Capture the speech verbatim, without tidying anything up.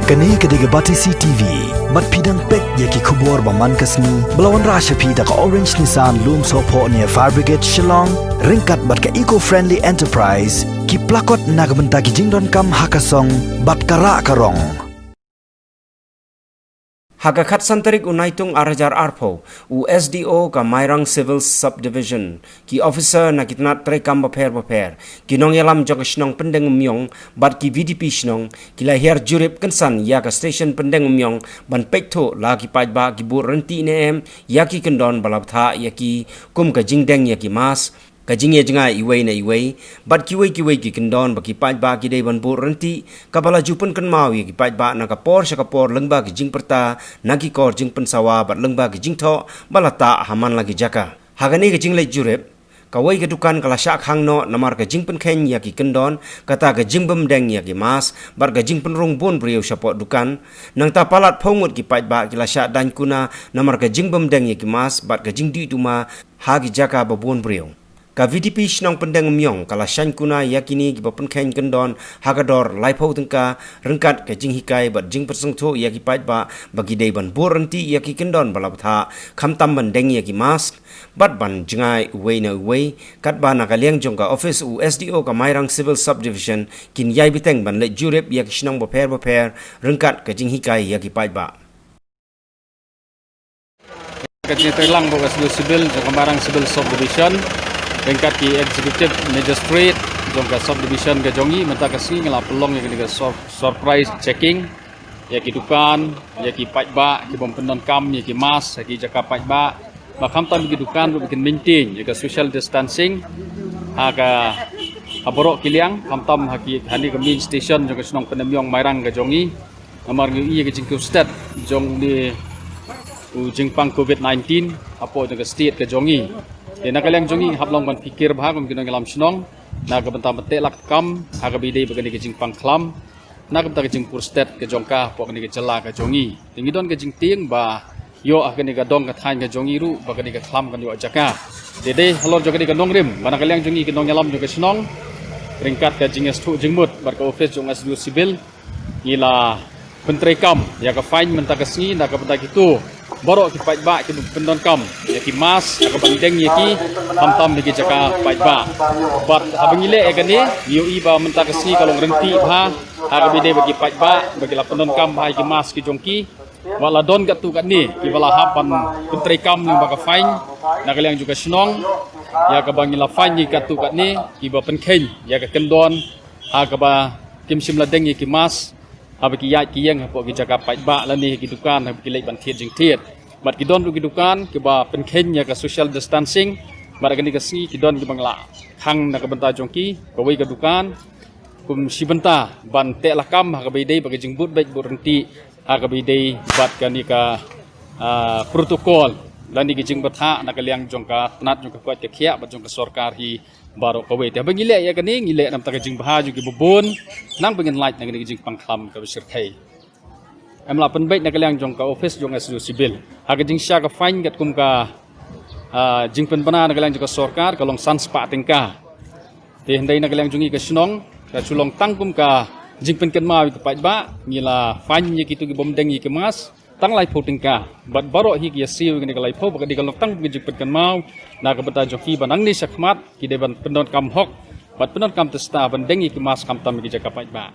Kane ka dei ka Batesi T V. Bad phi dang peit ïa ki khubor ba man ka sngi ba la wanrah sha phi da ka Orange Nissan Lumsohphoh near Fire Brigade Shillong, ryngkat bad ka Eco Friendly Enterprise, ki plakot na ka bynta ki jingdonkam ha ka song bad ka rah ka rong. Ha ka khatsan tarik u Naitung ar hajar arphew, u S D O ka Mairang Civil Subdivision, ki officer na ki tnat treikam bapher bapher, ki nongïalam jong ka shnong Pyndengumiong bad ki V D P shnong, ki la hiar jurip kynsan ïa ka station Pyndengumiong ban peit thuh la ki paidbah ki bud rynti ne em ïa ki kyndon ba la bthah ïa ki, kum ka jingdeng ïa ki mask, ka jingïajngai iwei na iwei, bad kiwei kiwei ki kyndon ba ki paidbah ki dei ban bud rynti, kaba la ju pynkynmaw ïa ki paidbah na ka por sha ka por lyngba ki jingpyrta na ki kor jingpynsawa bad lyngba ki jingthoh ba la tah ha man la ki jaka. Ha kane ka jingleit jurip, kawei ka dukan ka la shah khang noh namar ka jingpynkheiñ ïa ki kyndon, kata ka jingbymdeng ïa ki mask bad ka jingpynrung bun briew shapoh dukan. Nangta palat phew ngut ki paidbah ki la shah daiñ kuna namar ka jingbymdeng ïa ki mask bad ka jingdih duma ha ki jaka ba bun briew. Ka V D P shnong Pyndengumiong ka la shah daiñ kuna ïa kine kiba pynkheiñ kyndon ha ka dor laiphew tyngka, ryngkat ka jinghikai bad jingpynsngewthuh ïa ki paidbah ba ki dei ban bud rynti ïa ki kyndon ba la bthah, khamtam ban deng ïa ki mask bad ban jngai uwei na uwei. Katba na ka liang jong ka office u S D O ka Mairang Civil Subdivision, kin ïai bteng ban leit jurip ïa ki shnong bapher bapher, ryngkat ka jinghikai ïa ki paidbah. Ka jingtreilang bad ka S D O Civil jong ka Mairang Civil Subdivision, ryngkat ki Executive Magistrate jong ka Subdivision ka jong ngi, mynta ka sngi ngi la pynlong ïa kane ka sur-, surprise checking ïa ki dukan, ïa ki paidbah ki bym pyndonkam ïa ki mask ha ki jaka paidbah. Ba khamtam ïa ki dukan ruh ba kin maintain ïa ka social distancing ha ka, ha baroh ki liang, khamtam ha ki, ha kane ka main station jong ka shnong Pyndengumiong Mairang ka jong ngi. Namar ngi ïohi ïa ka jingkiew stet jong une u jingpang covid nineteen hapoh jong ka state ka jong ngi. Te na ka liang jong ngi hap long ban pyrkhat bha kum ki nongïalam shnong na ka bynta ban teh lakam ha kaba ïadei bad kane ka jingpang khlam, na ka bynta ka jingkiew stet ka jong ka hapoh kane ka jylla ka jong ngi. Te ngi don ka jingtieng ba ïoh ha kane ka dong ka thaiñ ka jong ngi ruh ba kane ka khlam kan ïoh jaka. Te dei halor jong kane ka nongrim ba na ka liang jong ngi ki nongïalam jong ka shnong, ryngkat ka jingïasngewthuh jingmut bad ka office jong S D O Civil, ngi la pyntreikam ïa ka fine mynta ka sngi na ka bynta kito baroh ki paidbah ki bym pyndonkam ïa ki mask, ïa ka ban deng ïa ki, khamtam ïa ki jaka paidbah. Bad haba ngi leh ïa kane, ngi ïohi ba mynta ka sngi ka long rynti bha ha kaba ïadei bad ki paidbah ba ki la pyndonkam bha ïa ki mask ki jong ki. Wat la don katto katne kiba la hap ban pyntreikam lyngba ka fine na ka liang jong ka shnong, ïa kaba ngi la fine ïa katto katne kiba pynkheiñ ïa ka kyndon ha kaba kim shym la deng ïa ki mask haba ki ïaid ki ïeng hapoh ki jaka paidbah lane ha ki dukan haba ki leit ban thied jingthied. Bad ki don ruh ki dukan kiba pynkheiñ ïa ka social distancing. Bad ha kane ka sngi ki don kiba ngi la khang na ka bynta jong ki, kawei ka dukan kum shi bynta ban teh lakam ha kaba ïadei bad ka jingbud beit bud rynti ha kaba ïadei bad kane ka, ah, protocol lane ka jingbthah na ka liang jong ka tnat jong ka koit ka khiah bad jong ka sorkar hi baroh kawei. Te haba ngi leh ïa kane, ngi leh namar ka jingbha jong kiba bun, nang ba ngin lait na kane ka jingpang khlam kaba shyrkhei. Em, la pynbeit na ka liang jong ka office jong S D O Civil ha ka jingshah ka fine katkum ka, ah, jingpynbna na ka liang jong ka sorkar ka long san spah tyngka. Te hynrei na ka liang jong ngi ka shnong, ka shu long tang kum ka jingpynkynmaw ïa ki paidbah, ngi la fine ïa kito ki bym deng ïa ki mask tang laiphew tyngka. Bad baroh hi ki ïasiew ïa kane ka laiphew ba ka dei ka long tang kum ka jingpynkynmaw na ka bynta jong ki ba nangne shakhmat ki dei ban pyndonkam hok bad pyndonkam tista ban deng ïa ki mask khamtam ïa ki jaka paidbah.